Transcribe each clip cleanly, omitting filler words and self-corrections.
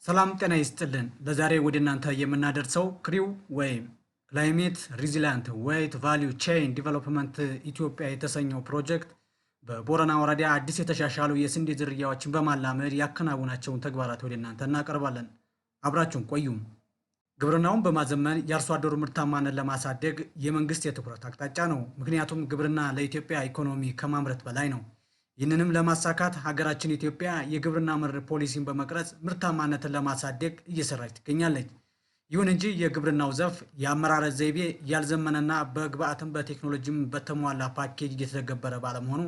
ሰላም ጤና ይስጥልን። ለዛሬ ወደ እናንተ የምናደርሰው CREW ወይም Climate Resilient Wheat Value Chain Development ኢትዮጵያ የተሰኘው ፕሮጀክት በቦረና ወረዳ አዲስ የተሻሻሉ የስንዴ ዝርያዎችን በማላመድ ያከናወናቸውን ተግባራት ወደ እናንተ እናቀርባለን። አብራችሁን ቆዩም። ግብርናውን በማዘመን የአርሶ አደሩ ምርታማነት ለማሳደግ የመንግስት የትኩረት አቅጣጫ ነው። ምክንያቱም ግብርና ለኢትዮጵያ ኢኮኖሚ ከማምረት በላይ ነው። ይህንንም ለማሳካት ሀገራችን ኢትዮጵያ የግብርና መር ፖሊሲን በመቅረጽ ምርታማነትን ለማሳደግ እየሰራች ትገኛለች። ይሁን እንጂ የግብርናው ዘርፍ የአመራረት ዘይቤ ያልዘመነና በግብአትም በቴክኖሎጂም በተሟላ ፓኬጅ እየተተገበረ ባለመሆኑ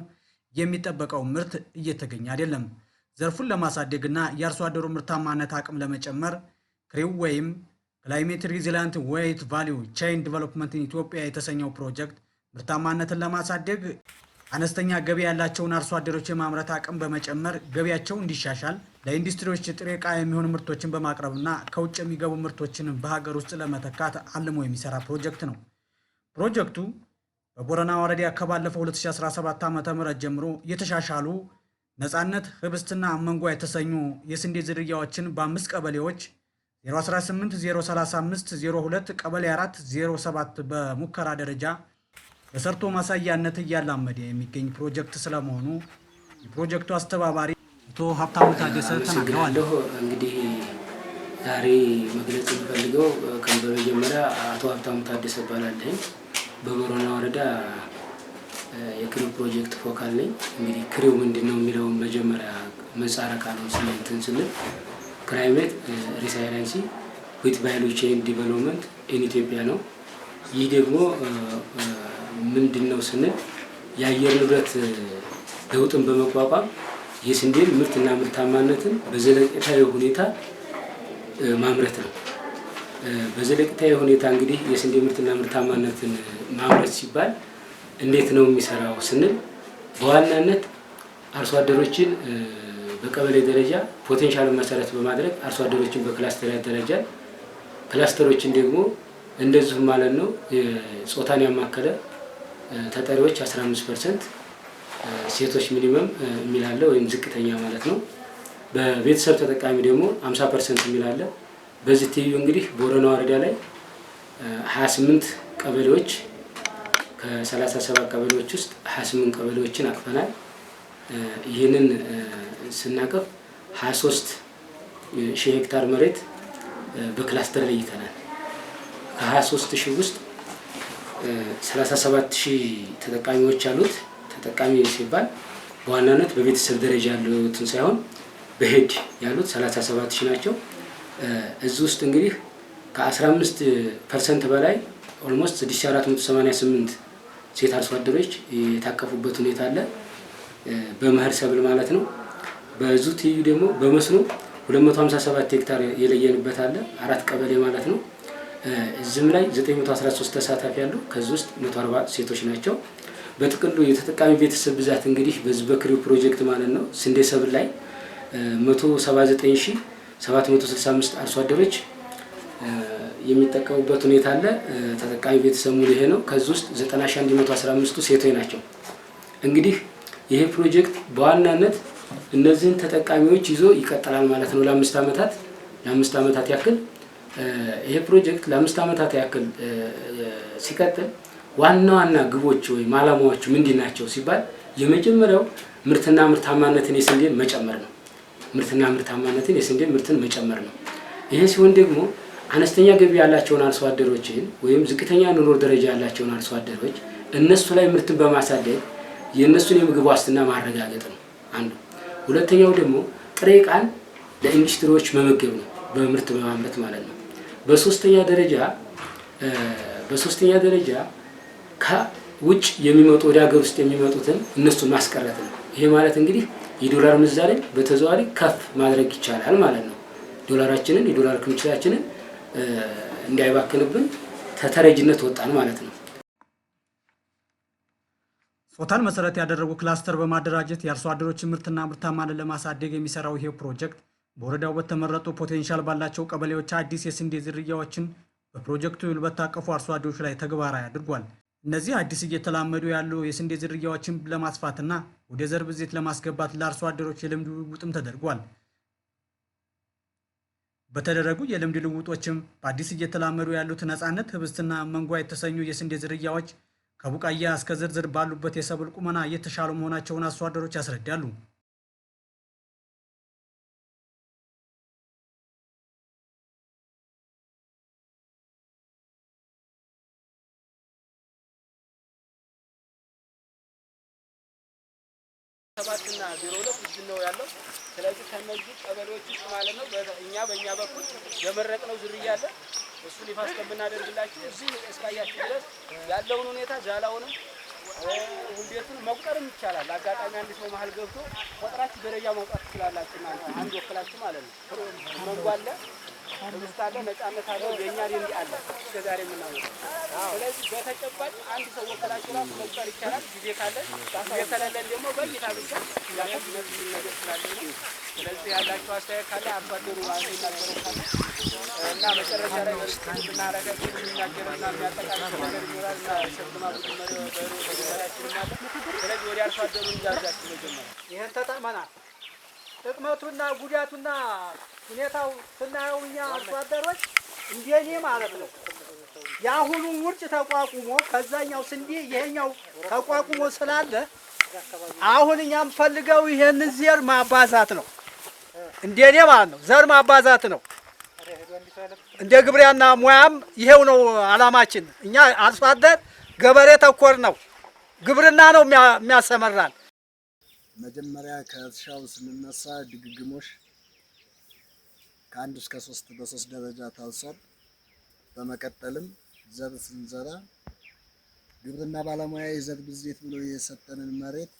የሚጠበቀው ምርት እየተገኘ አይደለም። ዘርፉን ለማሳደግና የአርሶ አደሩ ምርታማነት አቅም ለመጨመር CREW ወይም Climate Resilient Wheat Value Chain Development ኢትዮጵያ የተሰኘው ፕሮጀክት ምርታማነትን ለማሳደግ አነስተኛ ገቢ ያላቸውን አርሶ አደሮች የማምረት አቅም በመጨመር ገቢያቸው እንዲሻሻል፣ ለኢንዱስትሪዎች ጥሬ ዕቃ የሚሆኑ ምርቶችን በማቅረብና ከውጭ የሚገቡ ምርቶችን በሀገር ውስጥ ለመተካት አልሞ የሚሰራ ፕሮጀክት ነው። ፕሮጀክቱ በቦረና ወረዳ ከባለፈው 2017 ዓ.ም ጀምሮ የተሻሻሉ ነፃነት፣ ህብስትና መንጓ የተሰኙ የስንዴ ዝርያዎችን በአምስት ቀበሌዎች 018፣ 035፣ 02፣ ቀበሌ 4፣ 07 በሙከራ ደረጃ በሰርቶ ማሳያነት እያላመደ የሚገኝ ፕሮጀክት ስለመሆኑ የፕሮጀክቱ አስተባባሪ አቶ ሀብታሙ ታደሰ ተናግረዋል። አመሰግናለሁ። እንግዲህ ዛሬ መግለጽ የምፈልገው በመጀመሪያ አቶ ሀብታሙ ታደሰ እባላለሁ። በቦረና ወረዳ የ CREW ፕሮጀክት focal ነኝ። እንግዲህ CREW ምንድን ነው የሚለውን መጀመሪያ ምህጻረ ቃሉን ስንትን ስንል Climate Resiliency Wheat Value Chain Development in Ethiopia ነው። ይህ ደግሞ ምንድን ነው ስንል የአየር ንብረት ለውጥን በመቋቋም የስንዴን ምርትና ምርታማነትን በዘለቄታዊ ሁኔታ ማምረት ነው። በዘለቄታዊ ሁኔታ እንግዲህ የስንዴ ምርትና ምርታማነትን ማምረት ሲባል እንዴት ነው የሚሰራው ስንል በዋናነት አርሶ አደሮችን በቀበሌ ደረጃ potential ን መሰረት በማድረግ አርሶ አደሮችን በ cluster ያደራጃል። Cluster ኦችን ደግሞ እንደዚሁ ማለት ነው ጾታን ያማከለ ተጠሪዎች 15% ሴቶች minimum የሚል አለ ወይም ዝቅተኛ ማለት ነው። በቤተሰብ ተጠቃሚ ደግሞ 50% የሚል አለ። በዚህ ትይዩ እንግዲህ ቦረና ወረዳ ላይ 28 ቀበሌዎች፣ ከ37 ቀበሌዎች ውስጥ 28 ቀበሌዎችን አቅፈናል። ይህንን ስናቅፍ 23 ሺህ ሄክታር መሬት በ cluster ለይተናል። ከ23 ሺህ ውስጥ 37 ሺህ ተጠቃሚዎች አሉት። ተጠቃሚ ሲባል በዋናነት በቤተሰብ ደረጃ ያሉትን ሳይሆን በ head ያሉት 37 ሺህ ናቸው። እዚህ ውስጥ እንግዲህ ከ15% በላይ almost 6488 ሴት አርሶ አደሮች የታቀፉበት ሁኔታ አለ። በመኸር ሰብል ማለት ነው። በዙ ትይዩ ደግሞ በመስኖ 257 ሄክታር የለየንበት አለ፣ አራት ቀበሌ ማለት ነው። እዚህም ላይ 913 ተሳታፊ ያሉ፣ ከዚህ ውስጥ 140 ሴቶች ናቸው። በጥቅሉ የተጠቃሚ ቤተሰብ ብዛት እንግዲህ በዚህ በ CREW ፕሮጀክት ማለት ነው ስንዴ ሰብል ላይ 179,765 አርሶ አደሮች የሚጠቀሙበት ሁኔታ አለ። ተጠቃሚ ቤተሰብ ሙሉ ይሄ ነው። ከዚህ ውስጥ 90,115ቱ ሴቶች ናቸው። እንግዲህ ይሄ ፕሮጀክት በዋናነት እነዚህን ተጠቃሚዎች ይዞ ይቀጥላል ማለት ነው ለ5 ዓመታት ያክል። ይሄ ፕሮጀክት ለ5 ዓመታት ያክል ሲቀጥል ዋና ዋና ግቦች ወይም ዓላማዎቹ ምንድን ናቸው ሲባል የመጀመሪያው ምርትና ምርታማነትን የስንዴን መጨመር ነው። ምርትና ምርታማነትን የስንዴን ምርትን መጨመር ነው። ይሄ ሲሆን ደግሞ አነስተኛ ገቢ ያላቸውን አርሶ አደሮችን ወይም ዝቅተኛ ኑሮ ደረጃ ያላቸውን አርሶ አደሮች እነሱ ላይ ምርትን በማሳደግ የእነሱን የምግብ ዋስትና ማረጋገጥ ነው አንዱ። ሁለተኛው ደግሞ ጥሬ ዕቃን ለኢንዱስትሪዎች መመገብ ነው፣ በምርት በማምረት ማለት ነው። በሶስተኛ ደረጃ ከውጭ የሚመጡ ወደ ሀገር ውስጥ የሚመጡትን እነሱን ማስቀረት ነው። ይሄ ማለት እንግዲህ የዶላር ምንዛሬን በተዘዋዋሪ ከፍ ማድረግ ይቻላል ማለት ነው። ዶላራችንን የዶላር ክምችታችንን እንዳይባክንብን ከተረጅነት ወጣን ማለት ነው። ጾታን መሰረት ያደረጉ cluster በማደራጀት የአርሶ አደሮችን ምርትና ምርታማነት ለማሳደግ የሚሰራው ይሄ ፕሮጀክት በወረዳው በተመረጡ potential ባላቸው ቀበሌዎች አዲስ የስንዴ ዝርያዎችን በፕሮጀክቱ በታቀፉ አርሶ አደሮች ላይ ተግባራዊ አድርጓል። እነዚህ አዲስ እየተላመዱ ያሉ የስንዴ ዝርያዎችን ለማስፋትና ወደ ዘር ብዜት ለማስገባት ለአርሶ አደሮች የልምድ ልውውጥም ተደርጓል። በተደረጉ የልምድ ልውውጦችም በአዲስ እየተላመዱ ያሉት ነጻነት፣ ህብስትና መንጓ የተሰኙ የስንዴ ዝርያዎች ከቡቃያ እስከ ዝርዝር ባሉበት የሰብል ቁመና እየተሻሉ መሆናቸውን አርሶ አደሮች ያስረዳሉ። 7 እና 02 እጅ ነው ያለው። ስለዚህ ከነዚህ ቀበሌዎች ውስጥ ማለት ነው እኛ በእኛ በኩል የመረጥነው ዝርያ አለ። እሱን ይፋ እስከምናደርግላችሁ እዚህ እስካያችሁ ድረስ ያለውን ሁኔታ ዛላውንም ውልደቱን መቁጠርም ይቻላል። አጋጣሚ አንድ ሰው መሀል ገብቶ ቆጥራችሁ ደረጃ ማውጣት ትችላላችሁ። እናንተ አንድ ወክላችሁ ማለት ነው። መንጓ አለ፣ ህብስት አለ፣ ነጻነት አለ፣ የእኛ ድንዲ አለ እስከ ዛሬ የምናመጣው። ስለዚህ በተጨባጭ አንድ ሰው ወክላችሁ ራሱ መቁጠር ይቻላል። ጊዜ ካለን፣ ጊዜ ከሌለን ደግሞ በእይታ ብቻ ያለበት ነገር ስላለ ነው። ስለዚህ ያላችሁ አስተያየት ካለ፣ አርሶ አደሩ የሚናገረው ካለ እና መጨረሻ ላይ ብናረጋችን የሚናገረውና የሚያጠቃልለው ነገር ይኖራል እና ሽልማቱ መሪያችንም አለ። ስለዚህ ወደ አርሶ አደሩ እንጋብዛችሁ መጀመሪያ። ይህን ተጠቅመናል። ጥቅመቱና ጉዳቱና ሁኔታው ስናየው እኛ አርሶ አደሮች እንደኔ ማለት ነው የአሁኑን ውርጭ ተቋቁሞ ከዛኛው ስንዴ ይሄኛው ተቋቁሞ ስላለ አሁን እኛ የምፈልገው ይሄንን ዘር ማባዛት ነው። እንደኔ ማለት ነው ዘር ማባዛት ነው። እንደ ግብርና ሙያም ይሄው ነው አላማችን። እኛ አርሶ አደር ገበሬ ተኮር ነው፣ ግብርና ነው የሚያሰመራን። መጀመሪያ ከእርሻው ስንነሳ ድግግሞሽ ከአንድ እስከ ሶስት በሶስት ደረጃ ታርሷል። በመቀጠልም ዘር ስንዘራ ግብርና ባለሙያ የዘር ብዜት ብሎ የሰጠንን መሬት፣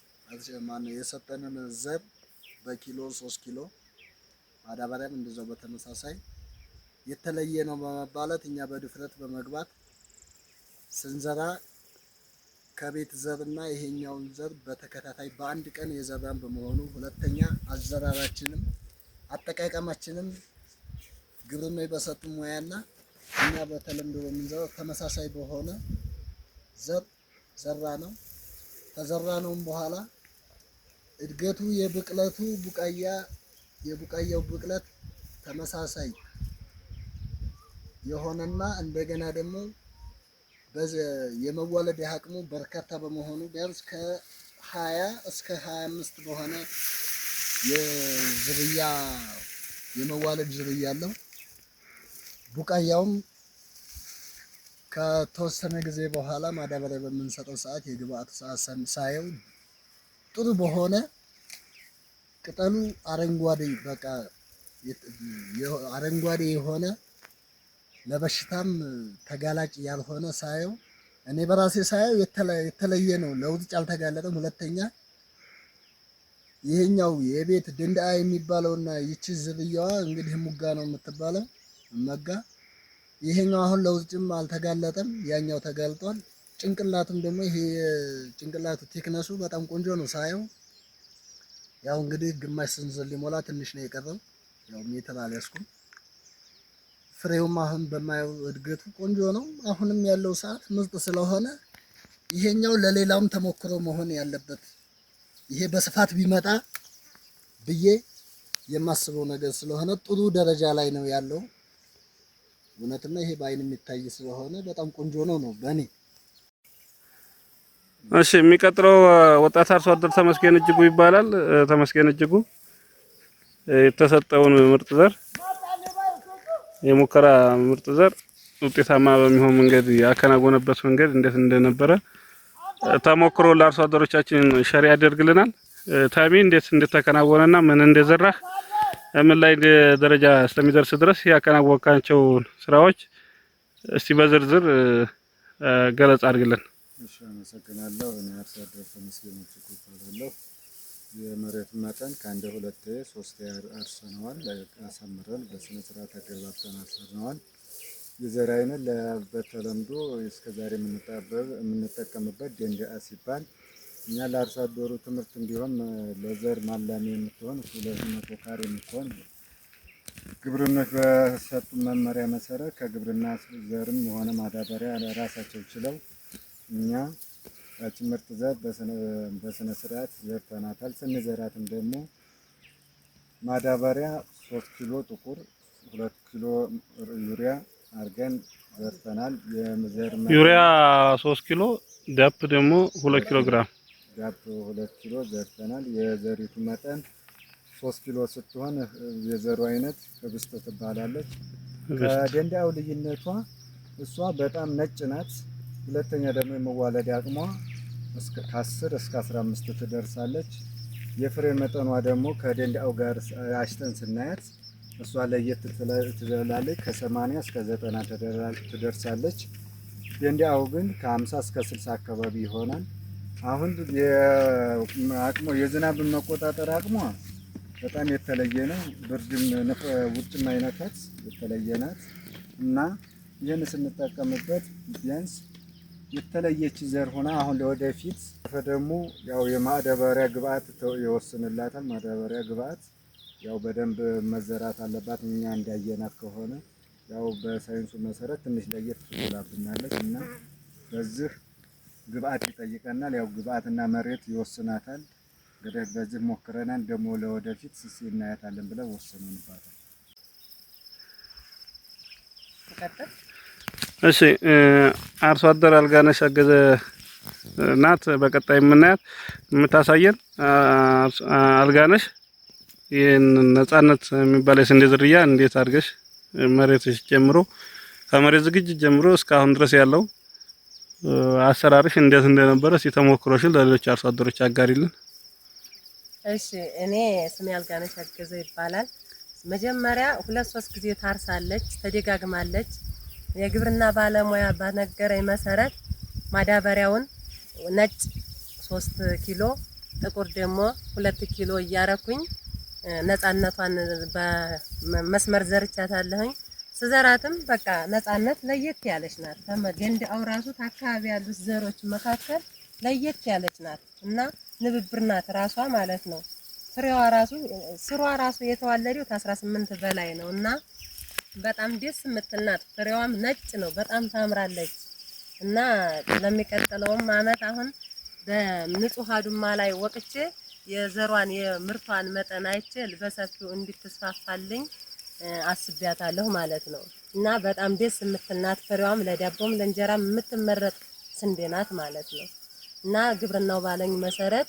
ማነው የሰጠንን ዘር በኪሎ 3 ኪሎ፣ ማዳበሪያም እንደዛው በተመሳሳይ የተለየ ነው በመባለት እኛ በድፍረት በመግባት ስንዘራ ከቤት ዘርና ይሄኛውን ዘር በተከታታይ በአንድ ቀን የዘራን በመሆኑ፣ ሁለተኛ አዘራራችንም አጠቃቀማችንም ግብርና በሰጡ ሙያና እኛ በተለምዶ በምንዘራው ተመሳሳይ በሆነ ዘር ዘራ ነው። ተዘራ ነውም በኋላ እድገቱ የብቅለቱ ቡቃያ የቡቃያው ብቅለት ተመሳሳይ የሆነና እንደገና ደግሞ የመዋለድ አቅሙ በርካታ በመሆኑ ቢያንስ ከ20 እስከ 25 በሆነ የዝርያ የመዋለድ ዝርያ አለው። ቡቃያውም ከተወሰነ ጊዜ በኋላ ማዳበሪያ በምንሰጠው ሰዓት የግብአቱ ሰዓት ሳየው ጥሩ በሆነ ቅጠሉ አረንጓዴ በቃ አረንጓዴ የሆነ ለበሽታም ተጋላጭ ያልሆነ ሳየው እኔ በራሴ ሳየው የተለየ ነው። ለውርጭ አልተጋለጠም። ሁለተኛ ይሄኛው የቤት ድንዳአ የሚባለውና ይቺ ዝርያዋ እንግዲህ ሙጋ ነው የምትባለው መጋ። ይሄኛው አሁን ለውርጭም አልተጋለጠም፣ ያኛው ተጋልጧል። ጭንቅላቱም ደግሞ ይሄ ጭንቅላቱ thickness ኡ በጣም ቆንጆ ነው ሳየው። ያው እንግዲህ ግማሽ ስንዝር ሊሞላ ትንሽ ነው የቀረው። ያው ሜትር አልያዝኩም። ፍሬውም አሁን በማየው እድገቱ ቆንጆ ነው። አሁንም ያለው ሰዓት ምርጥ ስለሆነ ይሄኛው ለሌላውም ተሞክሮ መሆን ያለበት፣ ይሄ በስፋት ቢመጣ ብዬ የማስበው ነገር ስለሆነ ጥሩ ደረጃ ላይ ነው ያለው። እውነትና ይሄ በአይን የሚታይ ስለሆነ በጣም ቆንጆ ነው ነው በእኔ። እሺ፣ የሚቀጥለው ወጣት አርሶ አደር ተመስገን እጅጉ ይባላል። ተመስገን እጅጉ የተሰጠውን ምርጥ ዘር፣ የሙከራ ምርጥ ዘር ውጤታማ በሚሆን መንገድ ያከናወነበት መንገድ እንዴት እንደነበረ ተሞክሮ ለአርሶ አደሮቻችን share ያደርግልናል። ታሚ፣ እንዴት እንደተከናወነና ምን እንደዘራህ፣ ምን ላይ ደረጃ እስከሚደርስ ድረስ ያከናወንካቸውን ስራዎች እስቲ በዝርዝር ገለጻ አድርግልን። እሺ፣ አመሰግናለሁ። እኔ አርሶ አደር ተመስገን እጅጉ እባላለሁ። የመሬቱን መጠን ከአንድ ሁለት ሶስት አርሰነዋል። አሳምረን በስነ ስርዓት አገባብተን አርሰነዋል። የዘር አይነት በተለምዶ እስከዛሬ የምንጠቀምበት ደንደአ ሲባል እኛ ለአርሶ አደሩ ትምህርት እንዲሆን ለዘር ማላሚ የምትሆን 200 ካሬ የምትሆን ግብርኖች በሰጡ መመሪያ መሰረት ከግብርና ዘርም የሆነ ማዳበሪያ ራሳቸው ችለው እኛ ያችን ምርጥ ዘር በስነ ስርዓት ዘርተናታል። ስንዘራትም ደግሞ ማዳበሪያ 3 ኪሎ ጥቁር፣ 2 ኪሎ ዩሪያ አድርገን ዘርተናል። የዘር ዩሪያ 3 ኪሎ፣ ዳፕ ደግሞ 2 ኪሎ ግራም። ዳፕ 2 ኪሎ ዘርተናል። የዘሪቱ መጠን 3 ኪሎ ስትሆን የዘሩ አይነት ህብስት ትባላለች። ከደንዳው ልዩነቷ እሷ በጣም ነጭ ናት። ሁለተኛ ደግሞ የመዋለድ አቅሟ እስከ ከ10 እስከ 15 ትደርሳለች። የፍሬ መጠኗ ደግሞ ከደንዳው ጋር አሽተን ስናያት እሷ ለየት ትላለች። ከ80 እስከ 90 ትደርሳለች። ደንዳው ግን ከ50 እስከ 60 አካባቢ ይሆናል። አሁን የአቅሟ የዝናብን መቆጣጠር አቅሟ በጣም የተለየ ነው። ብርድም ውርጭም አይነካት፣ የተለየ ናት እና ይህን ስንጠቀምበት ቢያንስ የተለየች ዘር ሆና አሁን ለወደፊት ደግሞ ያው የማዳበሪያ ግብአት ይወስንላታል። ማዳበሪያ ግብአት ያው በደንብ መዘራት አለባት። እኛ እንዳየናት ከሆነ ያው በሳይንሱ መሰረት ትንሽ ለየት ትላብናለች እና በዚህ ግብአት ይጠይቀናል። ያው ግብአትና መሬት ይወስናታል። እንግዲህ በዚህ ሞክረናል። ደግሞ ለወደፊት ስሲ እናያታለን ብለን ወስነንባታል። ቀጥል። እሺ፣ አርሶ አደር አልጋነሽ አገዘ ናት። በቀጣይ የምናያት የምታሳየን አልጋነሽ ይህን ነጻነት የሚባል የስንዴ ዝርያ እንዴት አድርገሽ መሬትሽ ጀምሮ ከመሬት ዝግጅት ጀምሮ እስካሁን ድረስ ያለው አሰራርሽ እንዴት እንደነበረ እስኪ ተሞክሮሽን ለሌሎች አርሶ አደሮች አጋሪልን። እሺ፣ እኔ ስሜ አልጋነሽ አገዘ ይባላል። መጀመሪያ ሁለት ሶስት ጊዜ ታርሳለች፣ ተደጋግማለች። የግብርና ባለሙያ በነገረኝ መሰረት ማዳበሪያውን ነጭ 3 ኪሎ፣ ጥቁር ደግሞ 2 ኪሎ እያረኩኝ ነጻነቷን በመስመር ዘርቻታለሁኝ። ስዘራትም በቃ ነጻነት ለየት ያለች ናት። ገንዳው ራሱ አካባቢ ያሉት ዘሮች መካከል ለየት ያለች ናት እና ንብብር ናት ራሷ ማለት ነው። ፍሬዋ ራሱ ስሯ ራሱ የተዋለደው ከ18 በላይ ነው እና በጣም ደስ የምትል ናት። ፍሬዋም ነጭ ነው፣ በጣም ታምራለች። እና ለሚቀጥለውም አመት አሁን በንጹህ አዱማ ላይ ወቅቼ የዘሯን የምርቷን መጠን አይቼ በሰፊው እንድትስፋፋልኝ አስቤያታለሁ ማለት ነው። እና በጣም ደስ የምትል ናት። ፍሬዋም ለዳቦም ለእንጀራም የምትመረጥ ስንዴ ናት ማለት ነው። እና ግብርናው ባለኝ መሰረት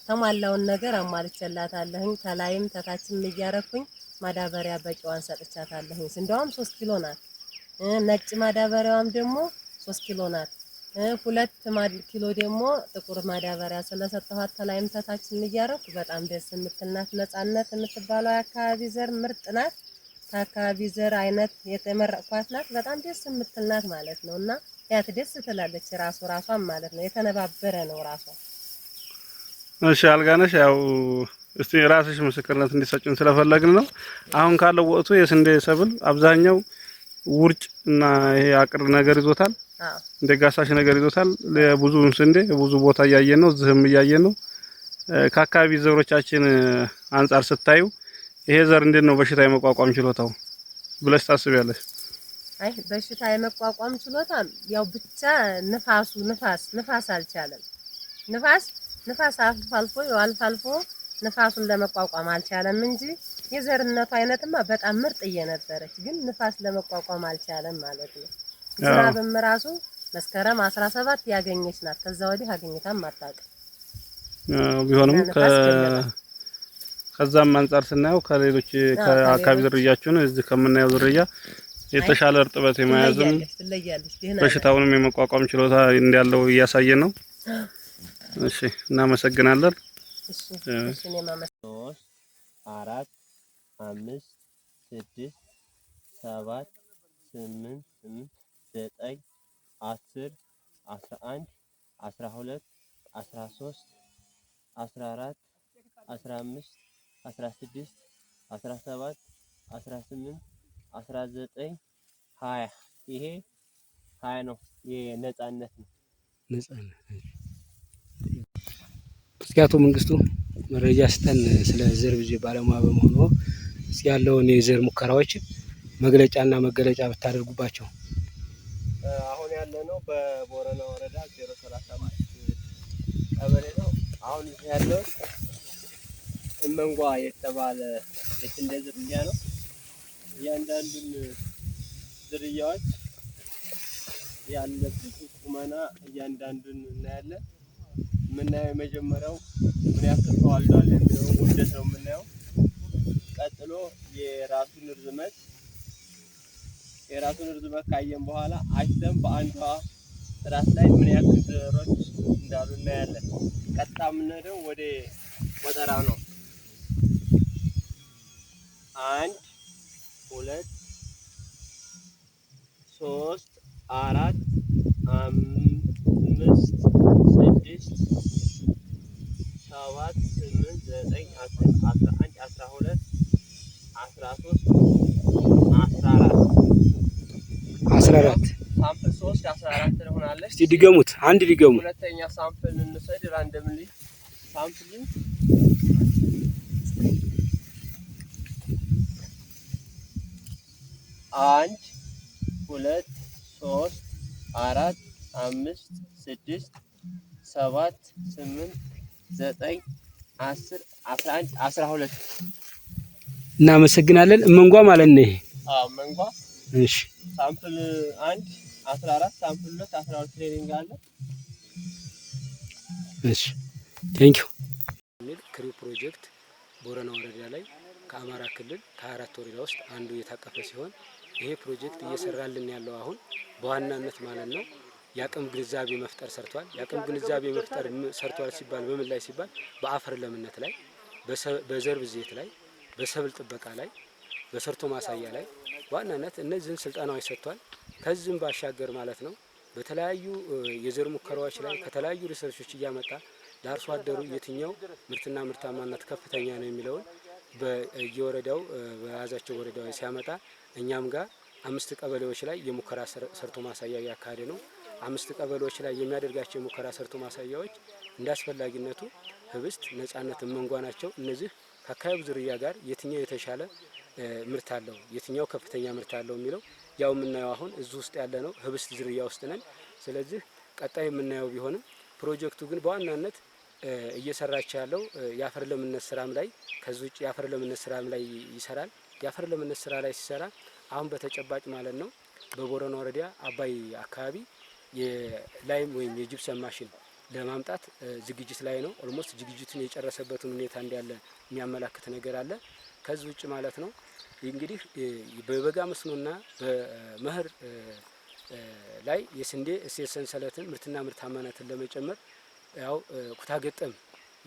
ተሟላውን ነገር አሟልቼላታለሁኝ። ከላይም ተታችም እያረኩኝ ማዳበሪያ በቂዋን ሰጥቻታለሁኝ። ስንዴዋም 3 ኪሎ ናት። ነጭ ማዳበሪያዋም ደግሞ 3 ኪሎ ናት። 2 ኪሎ ደግሞ ጥቁር ማዳበሪያ ስለሰጠኋት ተላይም ተታችም እያረኩ በጣም ደስ የምትል ናት። ነጻነት የምትባለው የአካባቢ ዘር ምርጥ ናት። ከአካባቢ ዘር አይነት የተመረጥኳት ናት። በጣም ደስ የምትል ናት ማለት ነው። እና ያት ደስ ትላለች ራሱ ራሷን ማለት ነው። የተነባበረ ነው ራሷ። እሺ አልጋነሽ፣ ያው እስቲ ራስሽ ምስክርነት እንዲሰጭን ስለፈለግን ነው። አሁን ካለው ወቅቱ የስንዴ ሰብል አብዛኛው ውርጭ እና ይሄ አቅር ነገር ይዞታል፣ እንደ ጋሳሽ ነገር ይዞታል። ለብዙ ስንዴ ብዙ ቦታ እያየን ነው፣ እዚህም እያየን ነው። ከአካባቢ ዘሮቻችን አንጻር ስታዩ ይሄ ዘር እንዴት ነው በሽታ የመቋቋም ችሎታው ብለሽ ታስቢያለሽ? አይ፣ በሽታ የመቋቋም ችሎታ ያው ብቻ ንፋሱ ንፋስ አልቻለም። ንፋስ አልፎ አልፎ አልፎ አልፎ ንፋሱን ለመቋቋም አልቻለም እንጂ የዘርነቱ አይነትማ በጣም ምርጥ እየነበረች ግን ንፋስ ለመቋቋም አልቻለም ማለት ነው። ዝናብም ራሱ መስከረም 17 ያገኘች ናት። ከዛ ወዲህ አግኝታም አታውቅም። ቢሆንም ንፋስ ገለጣ። ከዛም አንጻር ስናየው ከሌሎች ከአካባቢ ከሌሎች ዝርያችን እዚህ ከምናየው ዝርያ የተሻለ እርጥበት የመያዝም ትለያለች ትለያለች። ደህና ናት። በሽታውንም የመቋቋም ችሎታ እንዳለው እያሳየ ነው። እሺ፣ እናመሰግናለን። እሺ እሺ፣ እኔም ሶስት፣ አራት፣ አምስት፣ ስድስት፣ ሰባት፣ ስምንት፣ ዘጠኝ፣ 10፣ 11፣ 12፣ 13፣ 14፣ 15፣ 16፣ 17፣ 18፣ 19፣ 20። ይሄ 20 ነው። የነጻነት ነው። ነጻነት። እስኪ አቶ መንግስቱ መረጃ ስጠን ስለ ዘር ብዙ ባለሙያ በመሆኑ እስኪ ያለውን የዘር ሙከራዎች መግለጫና መገለጫ ብታደርጉባቸው። አሁን ያለነው በቦረና ወረዳ 035 ቀበሌ ነው። አሁን እዚህ ያለው እመንጓ የተባለ የስንዴ ዝርያ ነው። እያንዳንዱን ዝርያዎች ያለበትን ቁመና እያንዳንዱን እናያለን። የምናየው የመጀመሪያው ምን ያክል ተዋልዷል የሚለውን ውህደት ነው የምናየው። ቀጥሎ የራሱን ርዝመት ካየን በኋላ አሽተን በአንዷ ራስ ላይ ምን ያክል ዘሮች እንዳሉ እናያለን። ቀጥታ የምንሄደው ወደ ቆጠራ ነው። አንድ፣ ሁለት፣ ሶስት፣ አራት፣ አምስት፣ ስድስት፣ ሰባት፣ ስምንት፣ ዘጠኝ፣ 10፣ 11፣ 12፣ 13፣ 14። 14። Sample 3 14 ሆናለች። እስቲ ድገሙት፣ አንድ ድገሙ። ሁለተኛ sample እንውሰድ። Randomly sampling። አንድ፣ ሁለት፣ ሶስት፣ አራት፣ አምስት፣ ስድስት፣ ሰባት፣ ስምንት፣ ዘጠኝ፣ 10፣ 11፣ 12። እናመሰግናለን። እመንጓ ማለት ነው ይሄ። አዎ፣ መንጓ። እሺ። Sample 1 14፣ sample 2 12 training አለ። እሺ፣ thank you። የሚል CREW ፕሮጀክት ቦረና ወረዳ ላይ ከአማራ ክልል ከአራት ወረዳ ውስጥ አንዱ የታቀፈ ሲሆን ይሄ ፕሮጀክት እየሰራልን ያለው አሁን በዋናነት ማለት ነው የአቅም ግንዛቤ መፍጠር ሰርቷል። የአቅም ግንዛቤ መፍጠር ሰርቷል ሲባል በምን ላይ ሲባል በአፈር ለምነት ላይ፣ በዘር ብዜት ላይ፣ በሰብል ጥበቃ ላይ፣ በሰርቶ ማሳያ ላይ በዋናነት እነዚህን ስልጠናዎች ሰጥቷል። ከዚህም ባሻገር ማለት ነው በተለያዩ የዘር ሙከራዎች ላይ ከተለያዩ research ኦች እያመጣ ለአርሶ አደሩ የትኛው ምርትና ምርታማነት ከፍተኛ ነው የሚለውን በየወረዳው በያዛቸው ወረዳዎች ሲያመጣ እኛም ጋር አምስት ቀበሌዎች ላይ የሙከራ ሰርቶ ማሳያ እያካሄደ ነው። አምስት ቀበሌዎች ላይ የሚያደርጋቸው የሙከራ ሰርቶ ማሳያዎች እንደ አስፈላጊነቱ ህብስት፣ ነጻነት፣ እመንጓ ናቸው። እነዚህ ከአካባቢው ዝርያ ጋር የትኛው የተሻለ ምርት አለው፣ የትኛው ከፍተኛ ምርት አለው የሚለው ያው የምናየው አሁን እዚህ ውስጥ ያለ ነው ህብስት ዝርያ ውስጥ ነን። ስለዚህ ቀጣይ የምናየው ቢሆንም ፕሮጀክቱ ግን በዋናነት እየሰራች ያለው የአፈር ለምነት ስራም ላይ፣ ከዚህ ውጭ የአፈር ለምነት ስራም ላይ ይሰራል። የአፈር ለምነት ስራ ላይ ሲሰራ አሁን በተጨባጭ ማለት ነው በቦረና ወረዳ አባይ አካባቢ የ lime ወይም የጅብሰም ማሽን ለማምጣት ዝግጅት ላይ ነው። Almost ዝግጅቱን የጨረሰበትን ሁኔታ እንዳለ የሚያመላክት ነገር አለ። ከዚህ ውጭ ማለት ነው እንግዲህ በበጋ መስኖና በመኸር ላይ የስንዴ እሴት ሰንሰለትን ምርትና ምርታማነትን ለመጨመር ያው ኩታ ገጠም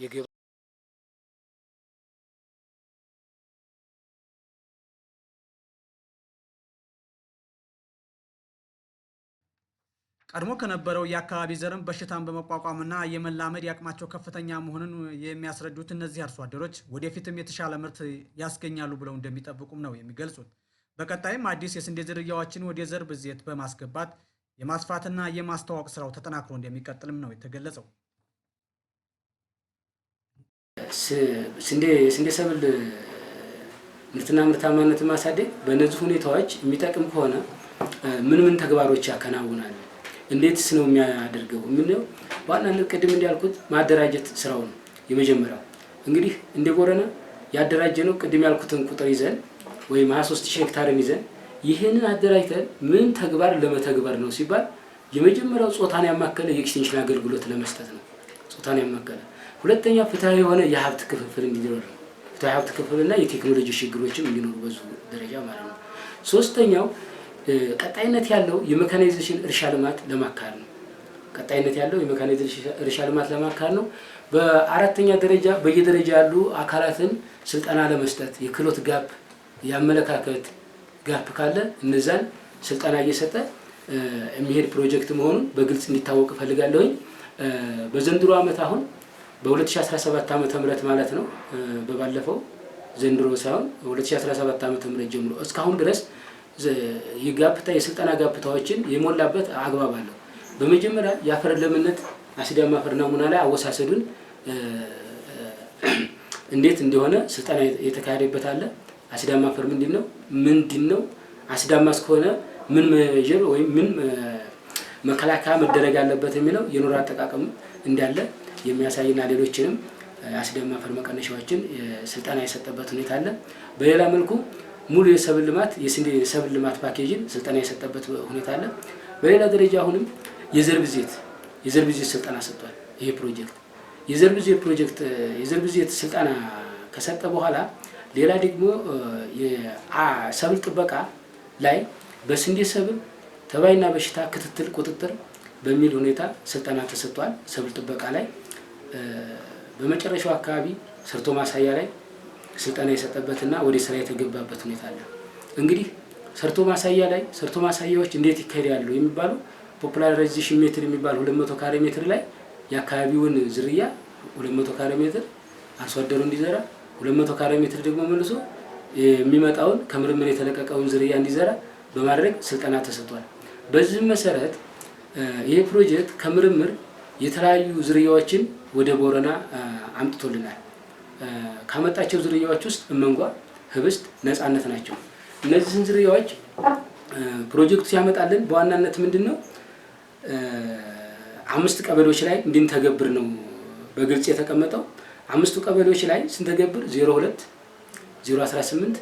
የገበያ ቀድሞ ከነበረው የአካባቢ ዘርም በሽታን በመቋቋምና የመላመድ አቅማቸው ከፍተኛ መሆኑን የሚያስረዱት እነዚህ አርሶ አደሮች ወደፊትም የተሻለ ምርት ያስገኛሉ ብለው እንደሚጠብቁም ነው የሚገልጹት። በቀጣይም አዲስ የስንዴ ዝርያዎችን ወደ ዘር ብዜት በማስገባት የማስፋትና የማስተዋወቅ ስራው ተጠናክሮ እንደሚቀጥልም ነው የተገለጸው። ስንዴ የስንዴ ሰብል ምርትና ምርታማነትን ማሳደግ በእነዚህ ሁኔታዎች የሚጠቅም ከሆነ ምን ምን ተግባሮች ያከናውናል? እንዴትስ ነው የሚያደርገው? የምንለው በዋናነት ቅድም እንዳልኩት ማደራጀት ስራው ነው የመጀመሪያው። እንግዲህ እንደ ቦረና ያደራጀ ነው ቅድም ያልኩትን ቁጥር ይዘን ወይም 23 ሺህ ሄክታርን ይዘን ይህንን አደራጅተን ምን ተግባር ለመተግበር ነው ሲባል የመጀመሪያው ጾታን ያማከለ የ extension አገልግሎት ለመስጠት ነው። ጾታን ያማከለ፣ ሁለተኛ ፍትሃዊ የሆነ የሀብት ክፍፍል እንዲኖር ነው። ፍትሃዊ ሀብት ክፍፍልና የቴክኖሎጂ ሽግግሮችም እንዲኖሩ በዙ ደረጃ ማለት ነው። ሶስተኛው ቀጣይነት ያለው የሜካናይዜሽን እርሻ ልማት ለማካሄድ ነው። ቀጣይነት ያለው የሜካናይዜሽን እርሻ ልማት ለማካሄድ ነው። በአራተኛ ደረጃ በየደረጃ ያሉ አካላትን ስልጠና ለመስጠት የክህሎት gap፣ የአመለካከት gap ካለ እነዛን ስልጠና እየሰጠ የሚሄድ ፕሮጀክት መሆኑን በግልጽ እንዲታወቅ እፈልጋለሁኝ። በዘንድሮ ዓመት አሁን በ2017 ዓመተ ምህረት ማለት ነው፣ በባለፈው ዘንድሮ ሳይሆን 2017 ዓመተ ምህረት ጀምሮ እስካሁን ድረስ የጋፕታ የስልጠና ጋፕታዎችን የሞላበት አግባብ አለው። በመጀመሪያ የአፈር ለምነት አሲዳማ አፈር ናሙና ላይ አወሳሰዱን እንዴት እንደሆነ ስልጠና የተካሄደበት አለ። አሲዳማ አፈር ምንድን ነው? ምንድን ነው? አሲዳማ እስከሆነ ምን measure ወይም ምን መከላከያ መደረግ አለበት የሚለው የኖራ አጠቃቀም እንዳለ የሚያሳይና ሌሎችንም አሲዳማ አፈር መቀነሻዎችን ስልጠና የሰጠበት ሁኔታ አለ። በሌላ መልኩ ሙሉ የሰብል ልማት የስንዴ የሰብል ልማት ፓኬጅን ስልጠና የሰጠበት ሁኔታ አለ። በሌላ ደረጃ አሁንም የዘር ብዜት ስልጠና ሰጥቷል። ይሄ ፕሮጀክት የዘር ብዜት ፕሮጀክት የዘር ብዜት ስልጠና ከሰጠ በኋላ ሌላ ደግሞ የሰብል ጥበቃ ላይ በስንዴ ሰብል ተባይና በሽታ ክትትል ቁጥጥር በሚል ሁኔታ ስልጠና ተሰጥቷል። ሰብል ጥበቃ ላይ በመጨረሻው አካባቢ ሰርቶ ማሳያ ላይ ስልጠና የሰጠበትና ወደ ስራ የተገባበት ሁኔታ አለ። እንግዲህ ሰርቶ ማሳያ ላይ ሰርቶ ማሳያዎች እንዴት ይካሄዳሉ የሚባሉ popularization method የሚባል 200 ካሬ ሜትር ላይ የአካባቢውን ዝርያ 200 ካሬ ሜትር አርሶ አደሩ እንዲዘራ፣ 200 ካሬ ሜትር ደግሞ መልሶ የሚመጣውን ከምርምር የተለቀቀውን ዝርያ እንዲዘራ በማድረግ ስልጠና ተሰጥቷል። በዚህም መሰረት ይህ ፕሮጀክት ከምርምር የተለያዩ ዝርያዎችን ወደ ቦረና አምጥቶልናል። ካመጣቸው ዝርያዎች ውስጥ እመንጓ፣ ህብስት፣ ነፃነት ናቸው። እነዚህን ዝርያዎች ፕሮጀክቱ ሲያመጣልን በዋናነት ምንድን ነው አምስት ቀበሌዎች ላይ እንድንተገብር ነው በግልጽ የተቀመጠው። አምስቱ ቀበሌዎች ላይ ስንተገብር 02፣ 018፣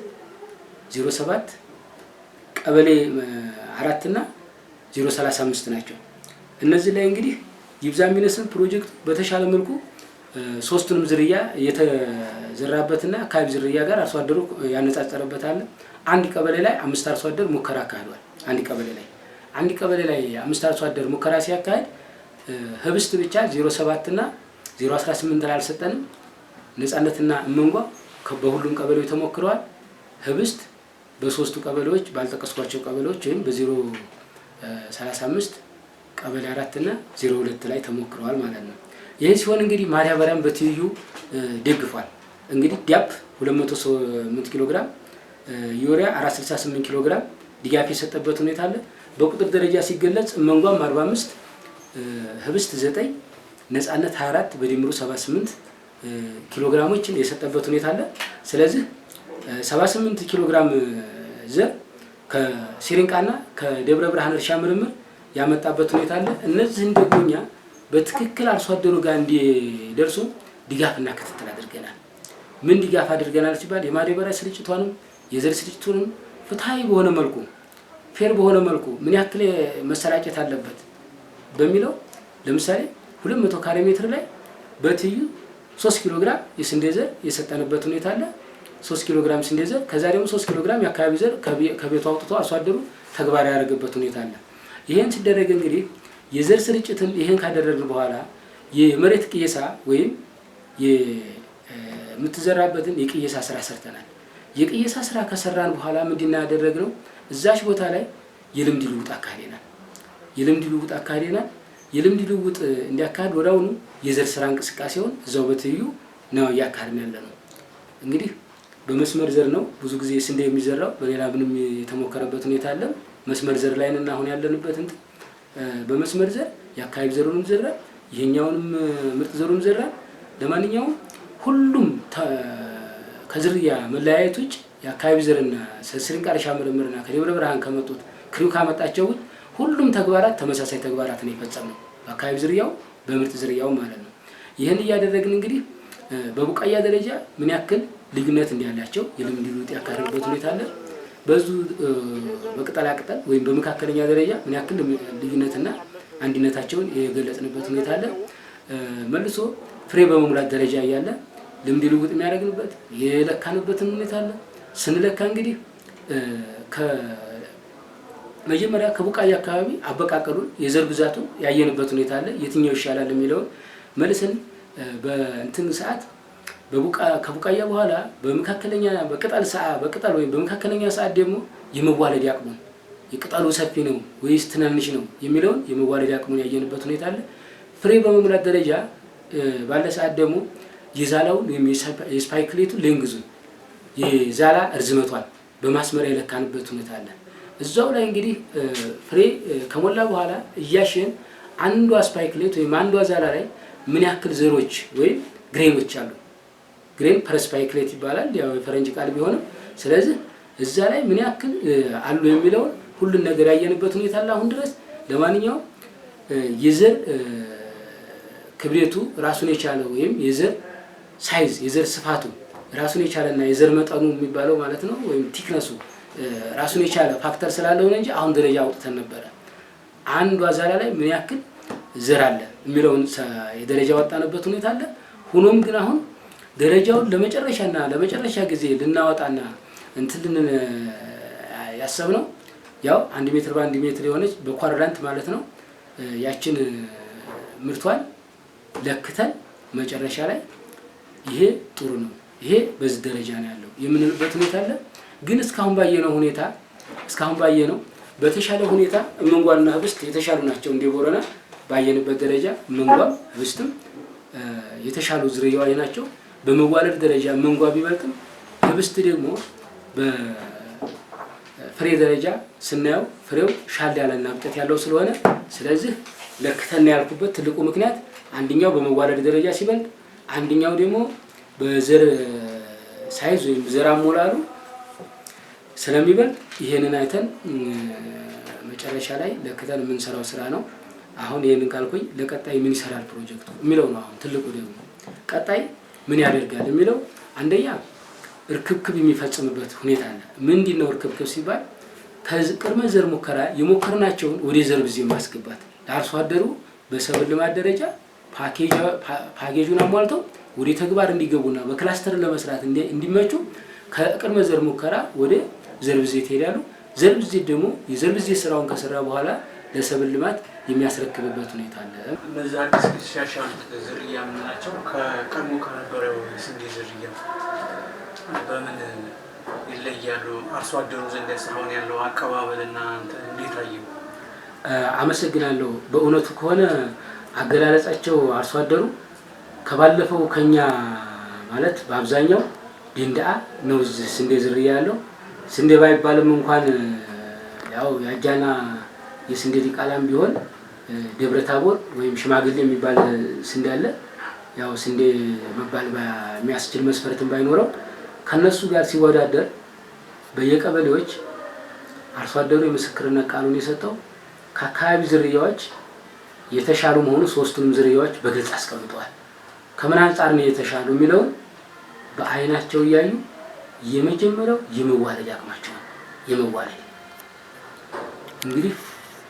07፣ ቀበሌ 4 እና 035 ናቸው። እነዚህ ላይ እንግዲህ ይብዛ የሚነስም ፕሮጀክቱ በተሻለ መልኩ ሶስቱንም ዝርያ የተዘራበትና አካባቢ ዝርያ ጋር አርሶ አደሩ ያነጻጸረበት አለ። አንድ ቀበሌ ላይ አምስት አርሶ አደር ሙከራ አካሂዷል። አንድ ቀበሌ ላይ አምስት አርሶ አደር ሙከራ ሲያካሂድ ህብስት ብቻ 07 እና 018 ላይ አልሰጠንም። ነፃነትና እመንጓ በሁሉም ቀበሌዎች ተሞክረዋል። ህብስት በሶስቱ ቀበሌዎች፣ ባልጠቀስኳቸው ቀበሌዎች ወይም በ035፣ ቀበሌ 4 እና 02 ላይ ተሞክረዋል ማለት ነው። ይህ ሲሆን እንግዲህ ማዳበሪያም በትይዩ ደግፏል። እንግዲህ ዳፕ 208 ኪሎ ግራም፣ ዩሪያ 468 ኪሎ ግራም ድጋፍ የሰጠበት ሁኔታ አለ። በቁጥር ደረጃ ሲገለጽ እመንጓም 45፣ ህብስት 9፣ ነፃነት 24፣ በድምሩ 78 ኪሎ ግራሞችን የሰጠበት ሁኔታ አለ። ስለዚህ 78 ኪሎ ግራም ዘር ከሲሪንቃና ከደብረ ብርሃን እርሻ ምርምር ያመጣበት ሁኔታ አለ። እነዚህን ደግሞ እኛ በትክክል አርሶ አደሩ ጋር እንዲደርሱ ድጋፍና ክትትል አድርገናል። ምን ድጋፍ አድርገናል ሲባል የማዳበሪያ ስርጭቷንም የዘር ስርጭቱንም ፍትሐዊ በሆነ መልኩ፣ fair በሆነ መልኩ ምን ያክል መሰራጨት አለበት በሚለው ለምሳሌ 200 ካሬ ሜትር ላይ በትይዩ 3 ኪሎ ግራም የስንዴ ዘር የሰጠንበት ሁኔታ አለ። 3 ኪሎ ግራም ስንዴ ዘር፣ ከዛ ደግሞ 3 ኪሎ ግራም የአካባቢ ዘር ከቤቱ አውጥቶ አርሶ አደሩ ተግባራዊ ያደረገበት ሁኔታ አለ። ይህን ሲደረግ እንግዲህ የዘር ስርጭትን ይህን ካደረግን በኋላ የመሬት ቅየሳ ወይም የምትዘራበትን የቅየሳ ስራ ሰርተናል። የቅየሳ ስራ ከሰራን በኋላ ምንድን ነው ያደረግነው? እዛች ቦታ ላይ የልምድ ልውውጥ አካሂደናል። የልምድ ልውውጥ አካሂደናል። የልምድ ልውውጥ እንዲያካሂድ ወዲያውኑ የዘር ስራ እንቅስቃሴውን እዛው በትይዩ ነው እያካሄድን ያለ ነው። እንግዲህ በመስመር ዘር ነው ብዙ ጊዜ ስንዴ የሚዘራው። በሌላ ምንም የተሞከረበት ሁኔታ አለ። መስመር ዘር ላይ ነን አሁን ያለንበት። እንትን በመስመር ዘር የአካባቢ ዘሩንም ዘራል፣ ይሄኛውንም ምርጥ ዘሩን ዘራል። ለማንኛውም ሁሉም ከዝርያ መለያየት ውጭ የአካባቢ ዘርና ስሪንቃ እርሻ ምርምርና ከደብረ ብርሃን ከመጡት ክሪው ካመጣቸው ውጭ ሁሉም ተግባራት ተመሳሳይ ተግባራት ነው የፈጸምነው፣ በአካባቢ ዝርያው በምርጥ ዝርያው ማለት ነው። ይህን እያደረግን እንግዲህ በቡቃያ ደረጃ ምን ያክል ልዩነት እንዲያላቸው የልምድ ልውውጥ ያካሄድንበት ሁኔታ አለ። በዙ በቅጠላ ቅጠል ወይም በመካከለኛ ደረጃ ምን ያክል ልዩነትና አንድነታቸውን የገለጽንበት ሁኔታ አለ። መልሶ ፍሬ በመሙላት ደረጃ እያለ ልምድ ልውውጥ የሚያደርግንበት የለካንበትን ሁኔታ አለ። ስንለካ እንግዲህ መጀመሪያ ከቡቃያ አካባቢ አበቃቀሉን የዘር ብዛቱን ያየንበት ሁኔታ አለ። የትኛው ይሻላል የሚለውን መልሰን በእንትን ሰዓት ከቡቃያ በኋላ በመካከለኛ በቅጠል ሰዓት በቅጠል ወይም በመካከለኛ ሰዓት ደግሞ የመዋለድ አቅሙን የቅጠሉ ሰፊ ነው ወይስ ትናንሽ ነው የሚለውን የመዋለድ አቅሙን ያየንበት ሁኔታ አለ። ፍሬ በመሙላት ደረጃ ባለ ሰዓት ደግሞ የዛላውን ወይም የ spikelet ኡ length ኡን የዛላ እርዝመቷን በማስመሪያ የለካንበት ሁኔታ አለ። እዛው ላይ እንግዲህ ፍሬ ከሞላ በኋላ እያሸን አንዷ spikelet ወይም አንዷ ዛላ ላይ ምን ያክል ዘሮች ወይም grain ኦች አሉ። Grain per spikelet ይባላል፣ ያው የፈረንጅ ቃል ቢሆንም። ስለዚህ እዛ ላይ ምን ያክል አሉ የሚለውን ሁሉን ነገር ያየንበት ሁኔታ አለ አሁን ድረስ። ለማንኛውም የዘር ክብደቱ ራሱን የቻለ ወይም የዘር size የዘር ስፋቱ ራሱን የቻለና የዘር መጠኑ የሚባለው ማለት ነው ወይም thickness ኡ ራሱን የቻለ factor ስላለው ነው እንጂ አሁን ደረጃ አውጥተን ነበረ። አንዷ ዛላ ላይ ምን ያክል ዘር አለ የሚለውን የደረጃ ወጣንበት ሁኔታ አለ። ሆኖም ግን አሁን ደረጃውን ለመጨረሻ ጊዜ ልናወጣና እንትን ያሰብነው ያው 1 ሜትር በ1 ሜትር የሆነች በ quadrant ማለት ነው ያችን ምርቷን ለክተን መጨረሻ ላይ ይሄ ጥሩ ነው ይሄ በዚህ ደረጃ ነው ያለው የምንልበት ሁኔታ አለ። ግን እስካሁን ባየነው በተሻለ ሁኔታ እመንጓና ህብስት የተሻሉ ናቸው። እንደ ቦረና ባየንበት ደረጃ እመንጓ ህብስትም የተሻሉ ዝርያዎች ናቸው። በመዋለድ ደረጃ እመንጓ ቢበልጥም ህብስት ደግሞ በፍሬ ደረጃ ስናየው ፍሬው ሻል ያለና እብጠት ያለው ስለሆነ ስለዚህ ለክተን ያልኩበት ትልቁ ምክንያት አንደኛው በመዋለድ ደረጃ ሲበልጥ፣ አንደኛው ደግሞ በዘር size ወይም ዘር አሞላሉ ስለሚበልጥ ይሄንን አይተን መጨረሻ ላይ ለክተን የምንሰራው ስራ ነው። አሁን ይሄንን ካልኩኝ ለቀጣይ ምን ይሰራል ፕሮጀክቱ የሚለው ነው። አሁን ትልቁ ደግሞ ቀጣይ ምን ያደርጋል የሚለው አንደኛ እርክብክብ የሚፈጽምበት ሁኔታ አለ። ምንድነው እርክብክብ ሲባል? ከቅድመ ዘር ሙከራ የሞከርናቸውን ወደ ዘር ብዜት ማስገባት ለአርሶ አደሩ በሰብል ልማት ደረጃ ፓኬጁን አሟልተው ወደ ተግባር እንዲገቡና በ cluster ለመስራት እንዲመቹ ከቅድመ ዘር ሙከራ ወደ ዘር ብዜት ይሄዳሉ። ዘር ብዜት ደግሞ የዘር ብዜት ስራውን ከሰራ በኋላ ለሰብል ልማት የሚያስረክብበት ሁኔታ አለ። እነዚህ አዲስ የተሻሻሉት ዝርያ የምንላቸው ከቀድሞ ከነበረው የስንዴ ዝርያ በምን ይለያሉ? አርሶ አደሩ ዘንድ እስካሁን ያለው አቀባበልና እንዴት አየው? አመሰግናለሁ። በእውነቱ ከሆነ አገላለጻቸው አርሶ አደሩ ከባለፈው ከኛ ማለት በአብዛኛው ዲንዳ ነው ስንዴ ዝርያ ያለው። ስንዴ ባይባልም እንኳን ያው ያጃና የስንዴ ዲቃላም ቢሆን ደብረ ታቦር ወይም ሽማግሌ የሚባል ስንዴ አለ። ያው ስንዴ መባል የሚያስችል መስፈርትም ባይኖረው ከነሱ ጋር ሲወዳደር በየቀበሌዎች አርሶ አደሩ የምስክርነት ቃሉን የሰጠው ከአካባቢ ዝርያዎች የተሻሉ መሆኑ ሶስቱንም ዝርያዎች በግልጽ አስቀምጠዋል። ከምን አንፃር ነው የተሻሉ የሚለውን በአይናቸው እያዩ የመጀመሪያው የመዋለድ አቅማቸው ነው። የመዋለድ እንግዲህ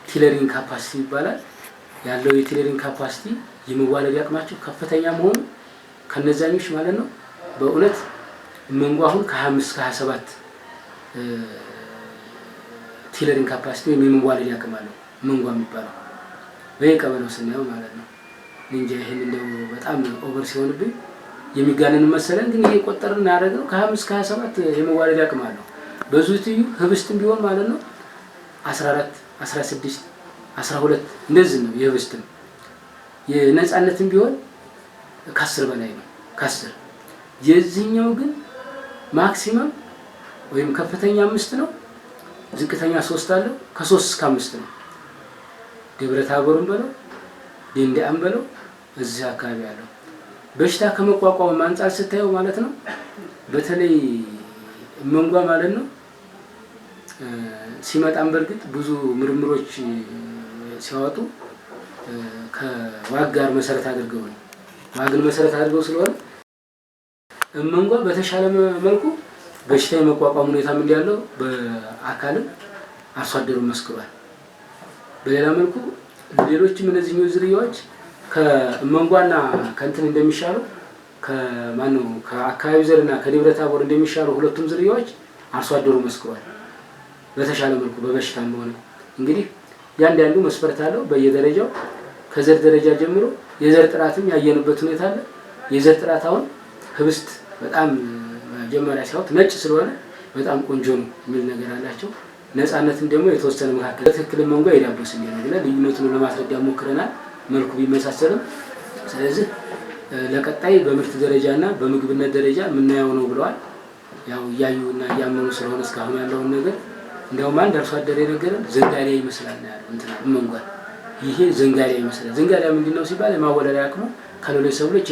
tillering capacity ይባላል። ያለው የ tillering capacity የመዋለድ አቅማቸው ከፍተኛ መሆኑ ከነዛኞች ማለት ነው። በእውነት መንጓ አሁን ከ25 እስከ 27 tillering capacity ወይም የመዋለድ አቅም አለው መንጓ የሚባለው በየቀበሌው ስናየው ማለት ነው። እንጃ ይሄን እንደው በጣም over ሲሆንብኝ የሚጋነን መሰለን፣ ግን እየቆጠርን ያደረግነው ከ25 እስከ 27 የመዋለድ አቅም አለው። በዙ ትይዩ ህብስትም ቢሆን ማለት ነው 14 16 12 እንደዚህ ነው። የህብስትም የነፃነትም ቢሆን ከ10 በላይ ነው፣ ከ10 የዚህኛው ግን maximum ወይም ከፍተኛ 5 ነው፣ ዝቅተኛ 3 አለው። ከ3 እስከ 5 ነው። ደብረ ታቦርም በለው ዲንዳም በለው እዚህ አካባቢ ያለው በሽታ ከመቋቋም አንፃር ስታየው ማለት ነው። በተለይ መንጓ ማለት ነው ሲመጣም በእርግጥ ብዙ ምርምሮች ሲያወጡ ከዋግ ጋር መሰረት አድርገው ነው። ዋግን መሰረት አድርገው ስለሆነ መንጓ በተሻለ መልኩ በሽታ የመቋቋም ሁኔታም እንዳለው በአካልም አርሶ አደሩ መስክሯል። በሌላ መልኩ ሌሎችም እነዚህኞች ዝርያዎች ከመንጓና ከእንትን እንደሚሻሉ ከማነው ከአካባቢ ዘርና ከደብረ ታቦር እንደሚሻሉ ሁለቱም ዝርያዎች አርሶ አደሩ መስክሯል። በተሻለ መልኩ በበሽታም ሆነ እንግዲህ ያንዳንዱ መስፈርት አለው በየደረጃው ከዘር ደረጃ ጀምሮ የዘር ጥራትም ያየንበት ሁኔታ አለ። የዘር ጥራት አሁን ህብስት በጣም መጀመሪያ ሲያዩት ነጭ ስለሆነ በጣም ቆንጆ ነው የሚል ነገር አላቸው። ነፃነትን ደግሞ የተወሰነ መካከል ትክክል መንጓ የዳቦ ስንዴ ነው ብለን ልዩነቱን ለማስረዳት ሞክረናል፣ መልኩ ቢመሳሰልም። ስለዚህ ለቀጣይ በምርት ደረጃና በምግብነት ደረጃ የምናየው ነው ብለዋል። ያው እያዩና እያመኑ ስለሆነ እስካሁን ያለውን ነገር እንደውም አንድ አርሶ አደር የነገረን ዘንጋሊያ ይመስላል ነው ያለው። እንትና መንጓል ይሄ ዘንጋሊያ ይመስላል። ዘንጋሊያ ምንድነው ሲባል የማወለሪያ አቅሙ ከሌሎች ሰብሎች